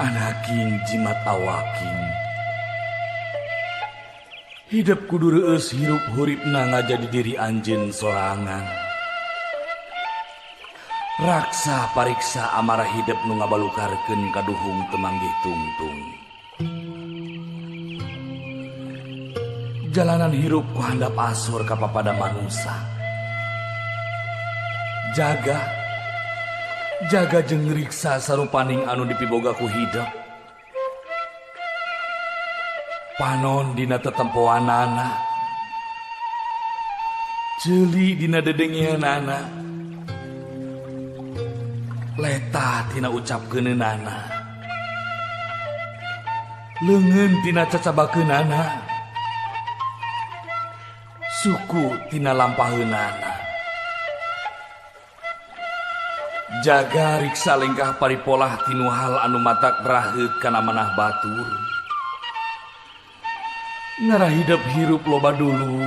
Anaking jimat awaking. Hidup kudu reueus hirup huripna ngajadi diri anjeun sorangan. Raksa pariksa amarah hidup nu ngabalukarkeun kaduhung teu manggih tungtung. Jalanan hirup ku handap asur ka papada manusa. Jaga jeung riksa sarupaning anu dipiboga ku hidup. Panon dina tetempoanana, ceuli dina dedengeanana, letah tina ucapkeunana, leungeun tina cacabakeunana, suku tina lampaheunana. Jaga riksa lengkah paripolah tinu hal anu matak raheut kana manah batur. Ngarah hidup hirup loba dulu.